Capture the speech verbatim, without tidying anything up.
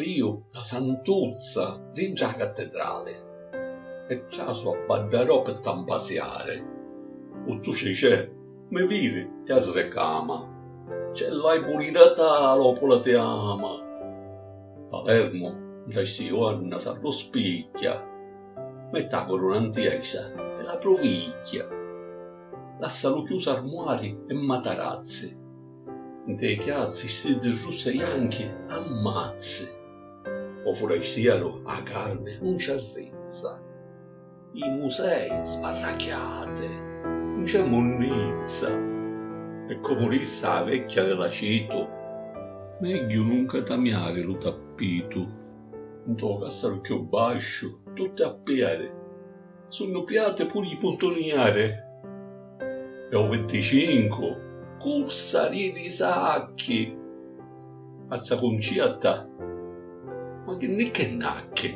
Iu la santuzza dintra a cattedrali e trasu a baddarò pe tampasiari. U zu Cecè mi viri e arrecama: "Ce l'hai pulita talo, pulitiama!" Palermu nta sti juorna s'arruspigghia, metti a coruna ntesa e la pruvigghia, lassa lu chiusu armuari e matarazzi, nte chiazzi stiddi russi e janchi a mazzi. O furastieru a carni nun ci arrizza, i musei sparracchiati, nun c'è munnizza. E comu dissi a vecchia di l'acitu: "Megghiu nun catamiari lu tappitu." Nto cassaru chiù basciu, tutti a pieri, sunnu priati puru i puntunieri. E u vinticincu, cursa di li sacchi. A za Cuncietta: "Ma chi nni che nacchi?"